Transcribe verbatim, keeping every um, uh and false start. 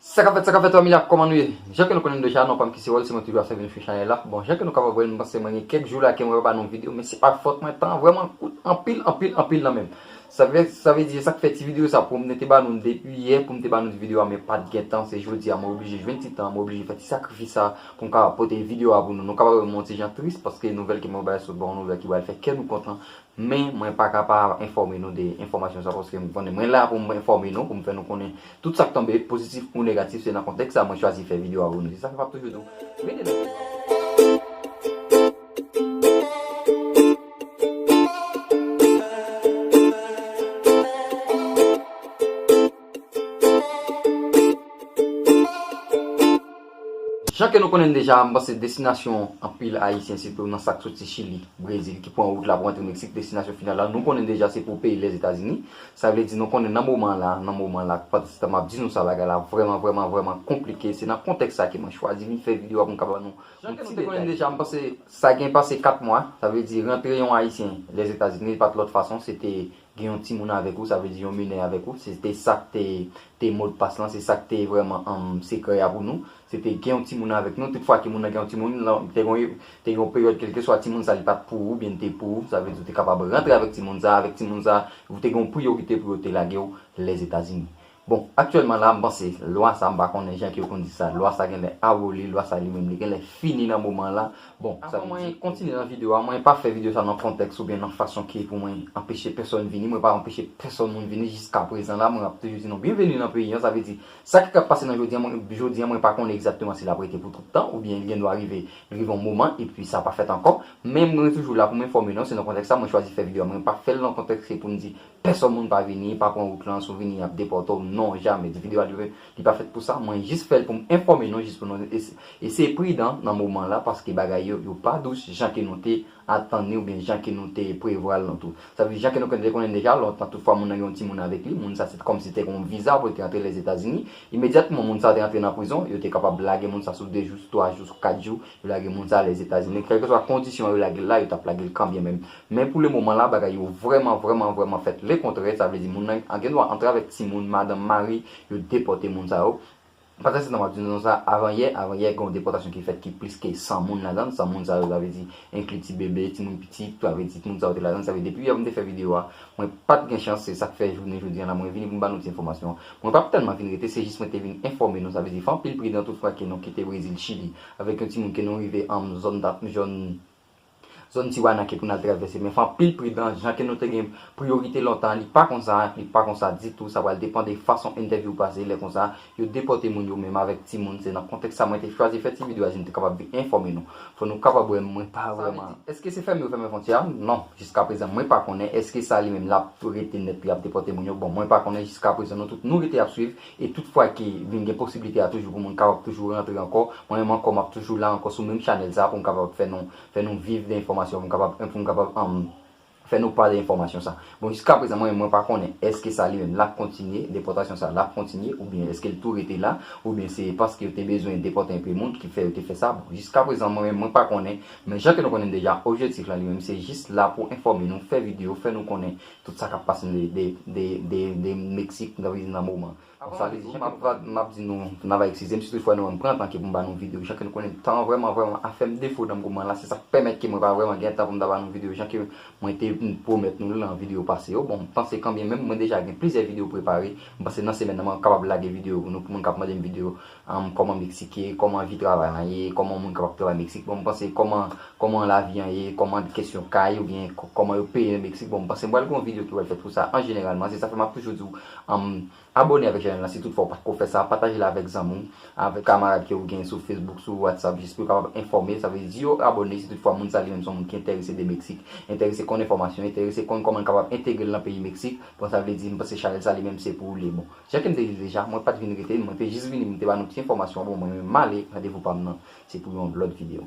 Sa k ap fèt, sa k ap fèt, fanmi la, kòman nou ye? Jan ke nou konnen deja, non pa m ki se Wòl, se mwen toujou ap sèvi nou channel la. Bon, jan ke nou kapab wè, m panse mwen gen kèk jou la ke mwen pa ba nou videyo, men se pa fòt mwen, tan vrèman kout anpil, anpil, anpil nan men m. Sa vle, sa vle di, sa k fè ti videyo sa pou m te ba nou depi yè, pou m te ba nou videyo a, men pa t gen tan, se jodi a, mwen oblije jwenn ti tan, mwen oblije fè ti sakrifis sa pou m kapab pote videyo a pou nou. Nou kapab wè mwen ti jan tris, paske nouvèl ke mwen bay sot ba yon nouvèl ki pral fè kè nou kontan, men mwen pa ka pa enfòme nou de enfòmasyon sa, paske m konnen mwen la pou m enfòme nou, pou m fè nou konnen tout sa k tonbe, pozitif ou negatif, se nan kontèks sa mwen chwazi fè videyo a pou nou. Se sa k ap toujou di w. Rete nan Jan ke nou konnen deja, m panse destinasyon anpil Ayisyen, sitou nan sa k soti Chili, Brezil, ki pran wout la pou antre Meksik, destinasyon final la, nou konnen deja se pou peyi Lèzetazini. Sa vle di nou konnen nan moman la, nan moman la, pandan se tan m ap di nou sa, bagay la vrèman, vrèman, vrèman konplike. Se nan kontèks sa ke mwen chwazi vin fè videyo a pou m kapab ba nou yon ti detay. Jan ke nou te konnen deja, m panse sa gen pase kat mwa, sa vle di rantre yon Ayisyen Lèzetazini pa t lòt fason, se te gen yon timoun avèk ou, sa vle di yon minè avèk ou, se te sa k te, te modpas lan, se sa k te vrèman, um, sekrè a pou nou. Se te gen yon timoun avèk nou, tout fwa ke moun nan gen yon timoun, lan, te gen, te gen yon peryòd, kèlkeswa timoun sa li pa t pou ou, oubyen li te pou ou, sa vle di ou te kapab rantre avèk timoun sa, avèk timoun sa, ou te gen yon priyorite pou yo te lage w Lèzetazini. Bon, aktyèlman la, m panse, lwa sa, m pa konnen jan ke yo konn di sa, lwa sa genlè aboli, lwa sa li menm, li genlè fini nan moman la. Bon, sa vle di, avan mwen kontinye nan videyo a, mwen pa fè videyo sa nan kontèks oubyen nan fason ki pou mwen anpeche pèsòn vini. Mwen pa anpeche pèsòn moun vini jiska prezan la. Mwen ap toujou di nou byenveni nan peyi an. Sa vle di, sa ki ap pase nan jodi a, mwen, jodi a, mwen pa konnen egzakteman si l ap rete pou tout tan oubyen li gen dwa rive, rive yon moman epi sa pa fèt ankò. Men mwen toujou la pou m enfòme nou. Se nan kontèks sa mwen chwazi fè videyo a. Mwen pa fè l nan kontèks ke pou m di pèsòn moun pa vini, pa pran wout lan, si w vini, y ap depòte w. Non, jamè. Di videyo a, li, li pa fèt pou sa. Mwen jis fè l pou m enfòme nou, jis pou nou es-, eseye pridan nan moman la, paske bagay yo, yo pa dous, jan ke nou te atann li, oubyen jan ke nou te prevwa l lan tou. Sa vle di, jan ke nou te konnen deja, lontan, tout fwa moun nan gen yon timoun avèk li, moun sa se kòmsi te gen yon viza pou l te antre Lèzetazini. Imedyatman, moun sa te antre nan prizon, yo te kapab lage moun sa sou de jou, sou twa jou, sou kat jou, yo lage moun sa Lèzetazini. Kèlkeswa kondisyon yo lage l la, yo t ap lage l kanbyen menm. Men pou le moman la, bagay yo vrèman, vrèman, vrèman fèt lekontrè. Sa vle di, moun nan gen dwa antre avèk timoun, madanm, mari, yo depòte moun sa yo. Pandan se tan, m ap di nou sa, avan yè, avan yè, gen yon depòtasyon ki fèt ki plis ke san moun ladan l. San moun sa yo, sa vle di, enkli ti bebe, timoun pitit, sa vle di, timoun sa yo te ladan l. Sa vle di, depi yè m te fè videyo a, mwen pa t gen chans, se sa k fè jounen jodi a la, mwen vini pou m ba nou ti enfòmasyon an. Mwen p ap tèlman vin rete, se jis mwen te vin enfòme nou, sa vle di, fè anpil pridan tout fwa ke nou kite Brezil, Chili, avèk yon timoun ke nou rive an zòn dat, zòn zòn Tijuana ke pou n al travèse. Men fè anpil pridan, jan ke nou te gen priyorite lontan, li pa konsa, li pa konsa ditou, sa pral depann de fason entèvyou pase, lè konsa, yo depòte moun yo menm avèk timoun, se nan kontèks sa mwen te chwazi fè ti videyo a, si m te kapab vin enfòme nou. Fò nou kapab wè, mwen pa vrèman. Èske se fèmen yo fèmen fwontyè a? Non, jiska prezan, mwen pa konnen. Èske sa li menm l ap rete nèt, li ap depòte moun yo? Bon, mwen pa konnen, jiska prezan, nou tout, nou rete ap swiv, e tout fwa ke vin gen posiblite a toujou pou moun kapab toujou rantre ankò, mwen menm ankò, m ap toujou la ankò sou menm chanèl sa pou m kapab fè nou fè nou viv de enfòmasyon, pou m kapab, pou m kapab, um, fè nou pa de enfòmasyon sa. Bon, jiska prezan, mwen, mwen pa konnen èske sa li menm l ap kontinye, depòtasyon sa l ap kontinye, oubyen èske l tou rete la, oubyen se paske yo te bezwen depòte enpe moun ki fè yo te fè sa. Bon, jiska prezan, mwen menm, mwen pa konnen, men jan ke nou konnen deja, objektif la li menm, se jis la pou enfòme nou, fè videyo, fè nou konnen tout sa k ap pase de, de, de, de, de Meksik, nan moman. Bon, sa vle di, jan ke m ap di nou, n a va eskize m si tout fwa nou wè m pran tan ke pou m ba nou videyo. Jan ke nou konnen tan an vrèman, vrèman ap fè m defo nan moman la. Se sa k pèmèt ke mwen pa vrèman gen tan pou m ta ba nou videyo jan ke mwen te pwomèt nou l nan videyo pase yo. Bon, m panse kanmenm, mwen deja gen plizyè videyo prepare. M panse nan semèn nan, mwen kapab lage videyo pou nou, pou moun k ap mande m videyo, um, kòman Meksik ye, kòman vi travay la ye, kòman moun kapab travay Meksik. Bon, m panse kòman, kòman lavi an ye, kòman kesyon kay oubyen kò-, kòman yo peye nan Meksik. Bon, m panse m pral gen yon videyo ki pral fèt pou sa an jeneralman. Se sa fè m ap toujou di w, um, abòne avèk chanèl la si tout fwa w pa t ko fè sa, pataje l avèk zanmi w, avèk kamarad ke w gen sou Facebook, sou WhatsApp, jis pou yo kapab enfòme. Sa vle di yo abòne si tout fwa moun sa li menm se yon moun ki enterese de Meksik, enterese konn enfòmasyon, enterese konn kòman l kapab entegre l nan peyi Meksik. Bon, sa vle di, m panse chanèl sa li menm se pou ou li ye. Bon, jan ke m te di l deja, mwen pa t vin rete, mwen te jis vini pou m te ba nou ti enfòmasyon an. Bon, mwen menm m ale, randevou pa m nan, se pou yon lòt videyo.